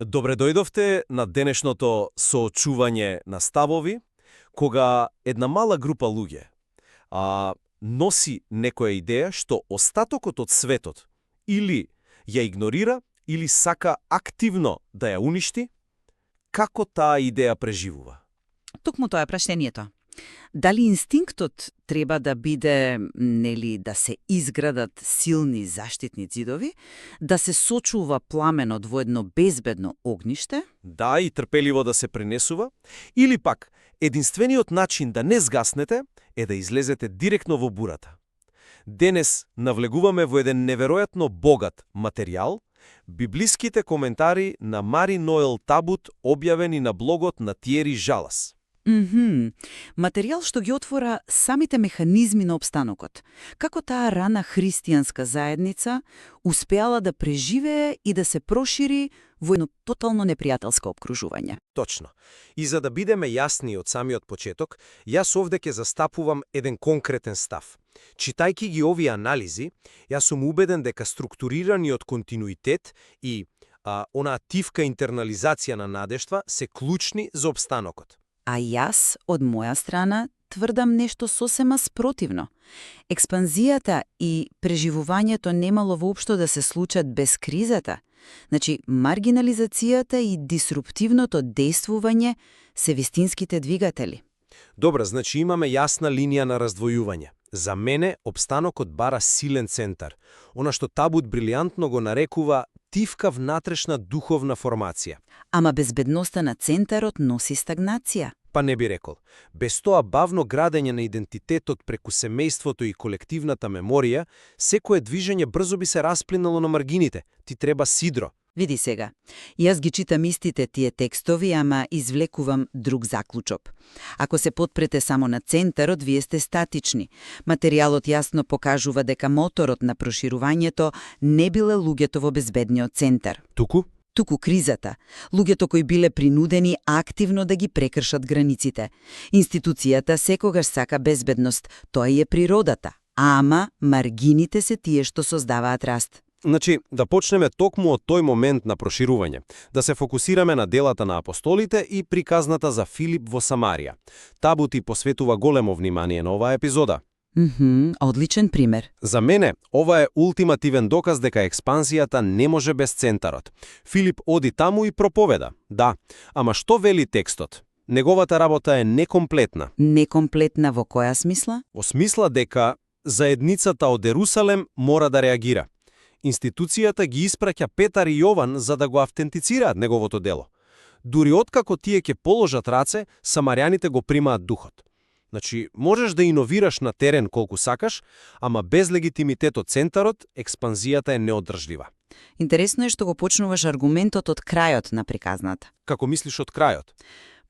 Добре дојдовте на денешното соочување на ставови, кога една мала група луѓе носи некоја идеја што остатокот од светот или ја игнорира, или сака активно да ја уништи, како таа идеја преживува? Токму тоа е прашањето. Дали инстинктот треба да биде, да се изградат силни заштитни ѕидови, да се сочува пламенот во едно безбедно огниште? Да, и трпеливо да се пренесува, или пак единствениот начин да не згаснете е да излезете директно во бурата. Денес навлегуваме во еден неверојатно богат материјал, библиските коментари на Мари Ноел Табут, објавени на блогот на Тиери Жалас. Материјал што ги отвора самите механизми на обстанокот. Како таа рана христијанска заедница успеала да преживее и да се прошири во едно тотално непријателско обкружување. Точно. И за да бидеме јасни од самиот почеток, јас овде ќе застапувам еден конкретен став. Читајќи ги овие анализи, јас сум убеден дека структурираниот континуитет и онаа тивка интернализација на надештва се клучни за обстанокот. А јас, од моја страна, тврдам нешто сосема спротивно. Експанзијата и преживувањето немало воопшто да се случат без кризата. Значи, маргинализацијата и дисруптивното действување се вистинските двигатели. Добра, значи имаме јасна линија на раздвојување. За мене, обстанокот бара силен центар. Она што Табут брилијантно го нарекува тивка внатрешна духовна формација. Ама безбедноста на центарот носи стагнација. Па не би рекол. Без тоа бавно градење на идентитетот преку семејството и колективната меморија, секое движење брзо би се расплинало на маргините. Ти треба сидро. Види сега, јас ги читам истите тие текстови, ама извлекувам друг заклучок. Ако се потпрете само на центарот, вие сте статични. Материјалот јасно покажува дека моторот на проширувањето не биле луѓето во безбедниот центар. Туку кризата. Луѓето кои биле принудени активно да ги прекршат границите. Институцијата секогаш сака безбедност, тоа е природата. Ама маргините се тие што создаваат раст. Значи, да почнеме токму од тој момент на проширување, да се фокусираме на делата на апостолите и приказната за Филип во Самарија. Табут и посветува големо внимание на оваа епизода. Одличен пример. За мене, ова е ултимативен доказ дека експанзијата не може без центарот. Филип оди таму и проповеда. Да, ама што вели текстот? Неговата работа е некомплетна. Некомплетна во која смисла? Во смисла дека заедницата од Ерусалем мора да реагира. Институцијата ги испраќа Петар и Јован за да го автентицираат неговото дело. Дури откако тие ќе положат раце, самарјаните го примаат духот. Значи, можеш да иновираш на терен колку сакаш, ама без легитимитет од центарот, експанзијата е неодржлива. Интересно е што го почнуваш аргументот од крајот на приказната. Како мислиш од крајот?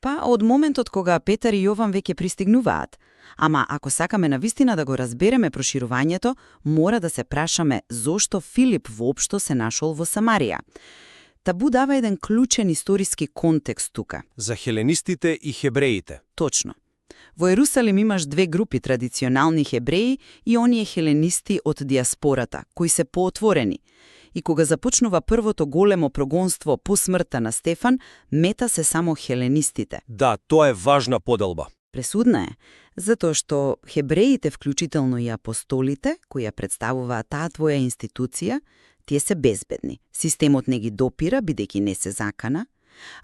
Па од моментот кога Петар и Јован веќе пристигнуваат. Ама ако сакаме навистина да го разбереме проширувањето, мора да се прашаме зошто Филип воопшто се нашол во Самарија. Табу дава еден клучен историски контекст тука. За хеленистите и хебреите. Точно. Во Ерусалим имаш две групи традиционални хебреи и оние хеленисти од диаспората, кои се поотворени. И кога започнува првото големо прогонство по смртта на Стефан, мета се само хеленистите. Да, тоа е важна поделба. Пресудна е, затоа што хебреите, вклучително и апостолите, кои ја представуваат таа твоја институција, тие се безбедни. Системот не ги допира, бидејќи не се закана,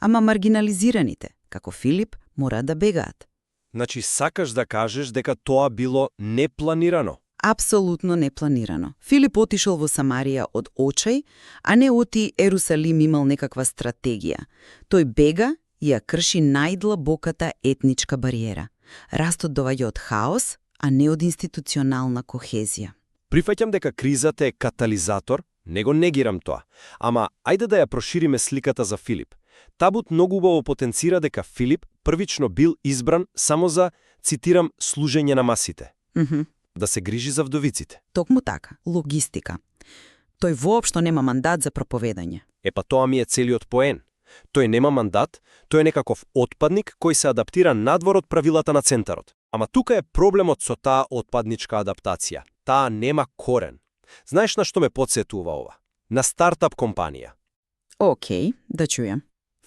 ама маргинализираните, како Филип, мора да бегаат. Значи, сакаш да кажеш дека тоа било непланирано? Апсолутно непланирано. Филип отишол во Самарија од очај, а не оти Ерусалим имал некаква стратегија. Тој бега и ја крши најдлабоката етничка бариера. Растот доаѓа од хаос, а не од институционална кохезија. Прифаќам дека кризата е катализатор, не го негирам тоа. Ама, ајде да ја прошириме сликата за Филип. Табут многу убаво потенцира дека Филип првично бил избран само за, цитирам, служење на масите. Да се грижи за вдовиците. Токму така, логистика. Тој воопшто нема мандат за проповедање. Епа тоа ми е целиот поен. Тој нема мандат, тој е некаков отпадник кој се адаптира надвор од правилата на центарот. Ама тука е проблемот со таа отпадничка адаптација. Таа нема корен. Знаеш на што ме потсетува ова? На стартап компанија. Океј, да чујам.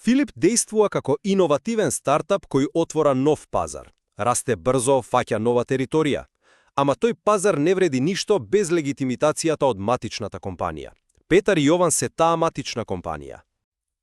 Филип действува како иновативен стартап кој отвора нов пазар. Расте брзо, фаќа нова територија. Ама тој пазар не вреди ништо без легитимитацијата од матичната компанија. Петар и Јован се таа матична компанија.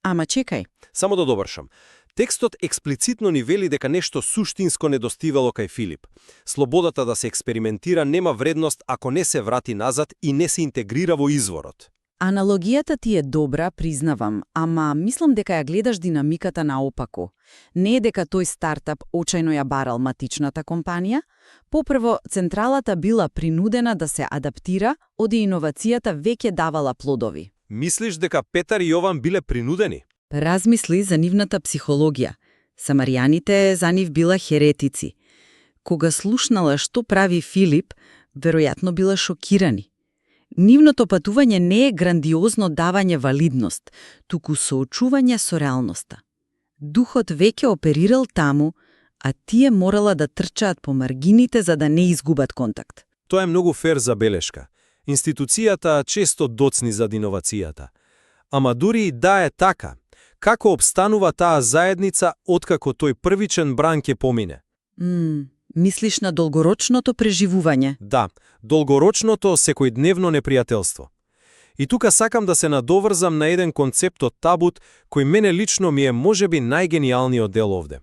Ама чекај, Само да довршам. Текстот експлицитно ни вели дека нешто суштинско недостивало кај Филип. Слободата да се експериментира нема вредност ако не се врати назад и не се интегрира во изворот. аналогијата ти е добра, признавам, ама мислам дека ја гледаш динамиката наопако. Не е дека тој стартап очајно ја барал матичната компанија, попрво централата била принудена да се адаптира, оди иновацијата веќе давала плодови. Мислиш дека Петар и Јован биле принудени? Размисли за нивната психологија. Самаријаните за нив била херетици. Кога слушнала што прави Филип, веројатно била шокирани. Нивното патување не е грандиозно давање валидност, туку соочување со реалноста. Духот веќе оперирал таму, а тие морала да трчаат по маргините за да не изгубат контакт. Тоа е многу фер забелешка. Институцијата често доцни за иновацијата. Ама дури и да е така, како обстанува таа заедница откако тој првичен бран ќе помине? Мислиш на долгорочното преживување? Да, долгорочното секојдневно непријателство. И тука сакам да се надоврзам на еден концепт од Табут, кој мене лично ми е можеби најгениалниот дел овде.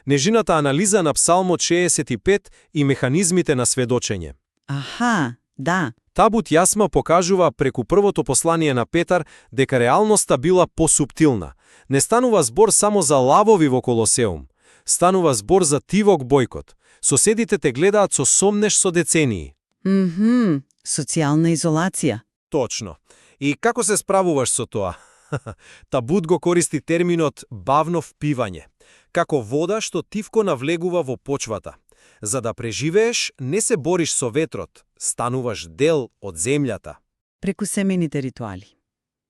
Нежината анализа на Псалмот 65 и механизмите на сведочење. Аха, да. Табут јасно покажува преку првото послание на Петар дека реалноста била посуптилна. Не станува збор само за лавови во Колосеум. Станува збор за тивок бојкот. Соседите те гледаат со сомнеш со децении. Социјална изолација. Точно. И како се справуваш со тоа? Табут го користи терминот бавно впивање, како вода што тивко навлегува во почвата. За да преживееш, не се бориш со ветрот, стануваш дел од земјата. Преку семените ритуали.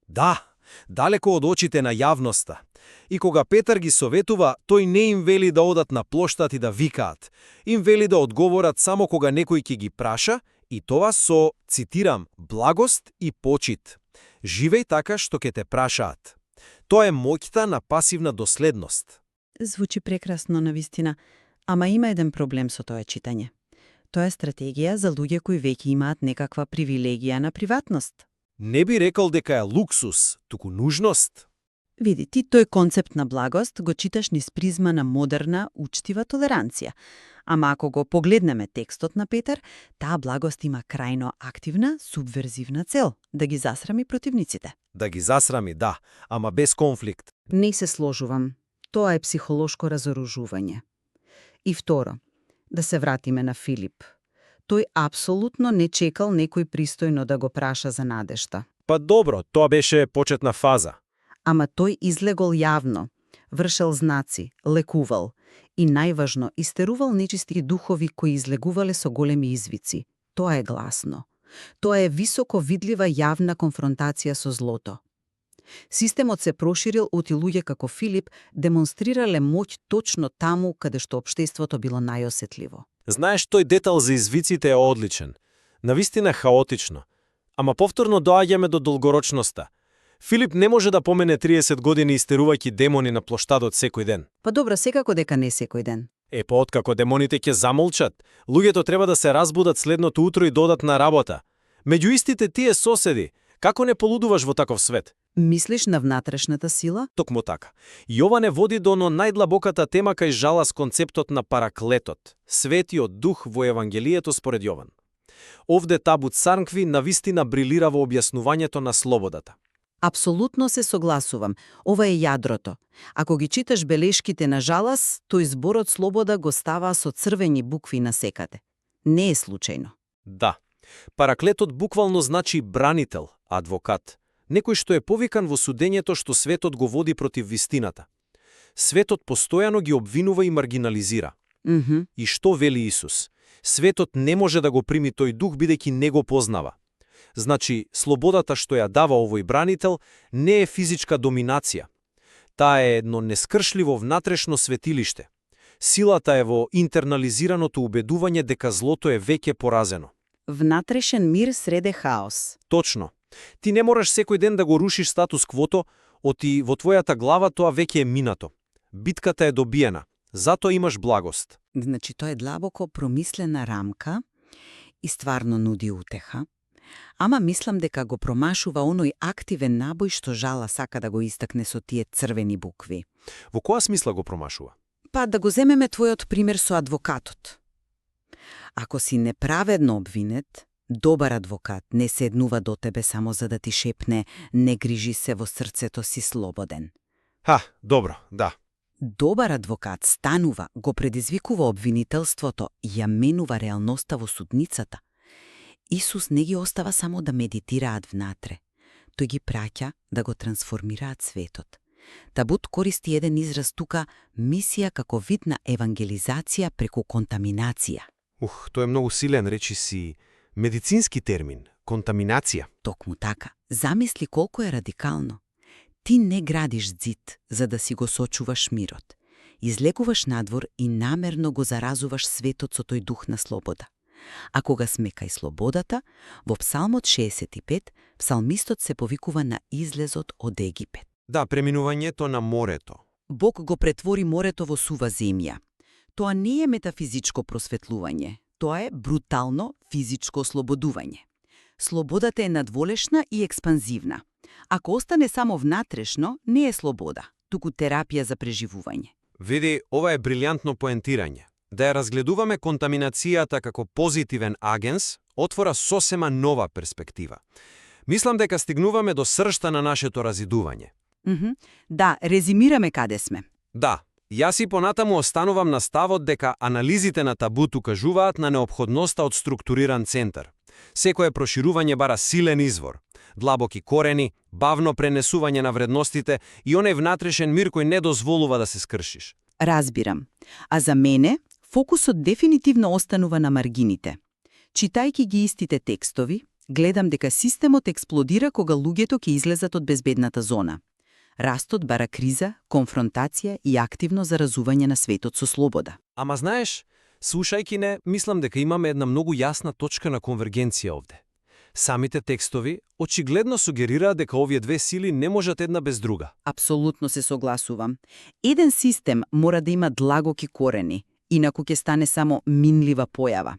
Да, далеко од очите на јавноста. И кога Петар ги советува, тој не им вели да одат на плоштад и да викаат. Им вели да одговорат само кога некој ќе ги праша, и тоа со, цитирам, благост и почит. Живеј така што ќе те прашаат. Тоа е моќта на пасивна доследност. Звучи прекрасно навистина, ама има еден проблем со тоа читање. Тоа е стратегија за луѓе кои веќе имаат некаква привилегија на приватност. Не би рекол дека е луксус, туку нужност. Види, ти тој концепт на благост го читаш низ призма на модерна, учтива толеранција. Ама ако го погледнеме текстот на Петар, таа благост има крајно активна, субверзивна цел – да ги засрами противниците. Да ги засрами, да, ама без конфликт. Не се сложувам. Тоа е психолошко разоружување. И второ, да се вратиме на Филип. Тој апсолутно не чекал некој пристојно да го праша за надежта. Па добро, тоа беше почетна фаза. Ама тој излегол јавно, вршел знаци, лекувал и најважно, истерувал нечисти духови кои излегувале со големи извици. Тоа е гласно. Тоа е високо видлива јавна конфронтација со злото. Системот се проширил оти луѓе како Филип демонстрирале моќ точно таму каде што општеството било најосетливо. Знаеш, тој детал за извиците е одличен. Навистина хаотично. Ама повторно доаѓаме до долгорочноста. Филип не може да помене 30 години истерувајќи демони на плоштадот секој ден. Па добро, секако дека не секој ден. Па откако демоните ќе замолчат, луѓето треба да се разбудат следното утро и додат на работа. Меѓу истите тие соседи, како не полудуваш во таков свет? Мислиш на внатрешната сила? Токму така. Јован е води до најдлабоката тема кај жалас концептот на параклетот, светиот дух во Евангелието според Јован. Овде Табут Сарнкви навистина брилира во објаснувањето на слободата. Апсолутно се согласувам. Ова е јадрото. Ако ги читаш белешките на жалас, тој зборот слобода го става со црвени букви насекаде. Не е случајно. Да. Параклетот буквално значи бранител, адвокат. Некој што е повикан во судењето што светот го води против вистината. Светот постојано ги обвинува и маргинализира. И што вели Исус? Светот не може да го прими тој дух бидејќи не го познава. Значи, слободата што ја дава овој бранител не е физичка доминација. Таа е едно нескршливо внатрешно светилиште. Силата е во интернализираното убедување дека злото е веќе поразено. Внатрешен мир среде хаос. Точно. Ти не мораш секој ден да го рушиш статус квото, Оти во твојата глава тоа веќе е минато. Битката е добиена. Затоа имаш благост. Значи, тоа е длабоко промислена рамка и стварно нуди утеха. Ама мислам дека го промашува оној активен набој што Жала сака да го истакне со тие црвени букви. Во која смисла го промашува? Па да го земеме твојот пример со адвокатот. Ако си неправедно обвинет, добар адвокат не седнува до тебе само за да ти шепне «не грижи се, во срцето си слободен». Добро, да. Добар адвокат станува, го предизвикува обвинителството и ја менува реалноста во судницата. Исус не ги остава само да медитираат внатре. Тој ги праќа да го трансформираат светот. Табут користи еден израз тука мисија како вид на евангелизација преку контаминација. Тој е многу силен, речи си, медицински термин, контаминација. Токму така. Замисли колку е радикално. Ти не градиш ѕид за да си го сочуваш мирот. Излегуваш надвор и намерно го заразуваш светот со тој дух на слобода. А кога сме кај слободата, во Псалмот 65, псалмистот се повикува на излезот од Египет. Да, преминувањето на морето. Бог го претвори морето во сува земја. Тоа не е метафизичко просветлување, тоа е брутално физичко ослободување. Слободата е надволешна и експанзивна. Ако остане само внатрешно, не е слобода, туку терапија за преживување. Види, ова е брилјантно поентирање. Да ја разгледуваме контаминацијата како позитивен агенс, отвора сосема нова перспектива. Мислам дека стигнуваме до сршта на нашето разидување. Да, резимираме каде сме. Да, јас и понатаму останувам на ставот дека анализите на Табут укажуваат на неопходноста од структуриран центар. Секое проширување бара силен извор, длабоки корени, бавно пренесување на вредностите и оној внатрешен мир кој не дозволува да се скршиш. Разбирам. А за мене, фокусот дефинитивно останува на маргините. Читајќи ги истите текстови, гледам дека системот експлодира кога луѓето ќе излезат од безбедната зона. Растот бара криза, конфронтација и активно заразување на светот со слобода. Ама знаеш, слушајќи не, мислам дека имаме една многу јасна точка на конвергенција овде. Самите текстови очигледно сугерираат дека овие две сили не можат една без друга. Апсолутно се согласувам. Еден систем мора да има длабоки корени, инаку ќе стане само минлива појава.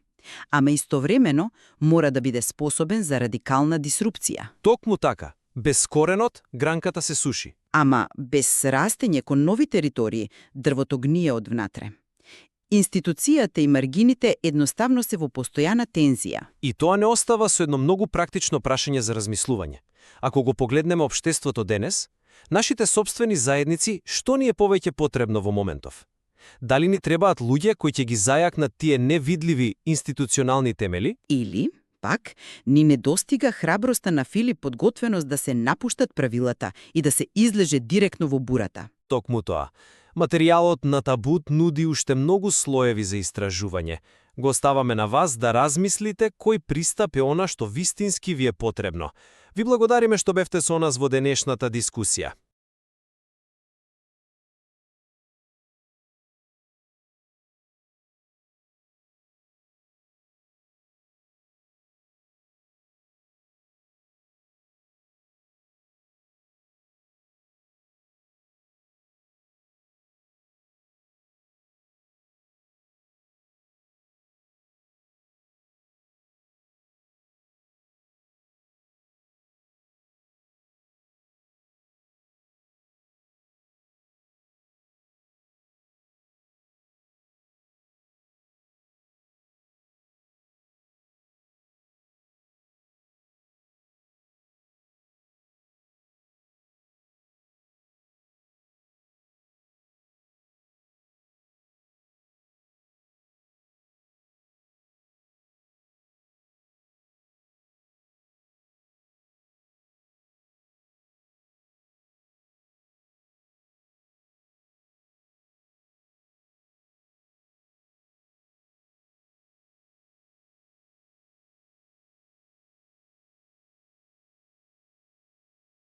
Ама истовремено мора да биде способен за радикална дисрупција. Токму така, без коренот гранката се суши. Ама без растење кон нови територии, дрвото гние од внатре. Институцијата и маргините едноставно се во постојана тензија. И тоа не остава со едно многу практично прашање за размислување. Ако го погледнеме општеството денес, нашите собствени заедници, што ни е повеќе потребно во моментов? Дали ни требаат луѓе кои ќе ги зајакнат тие невидливи институционални темели? Или, пак, ни недостига храброста на Филип подготвеност да се напуштат правилата и да се излеже директно во бурата. Токму тоа. Материјалот на Табут нуди уште многу слоеви за истражување. Го оставаме на вас да размислите кој пристап е она што вистински ви е потребно. Ви благодариме што бевте со нас во денешната дискусија.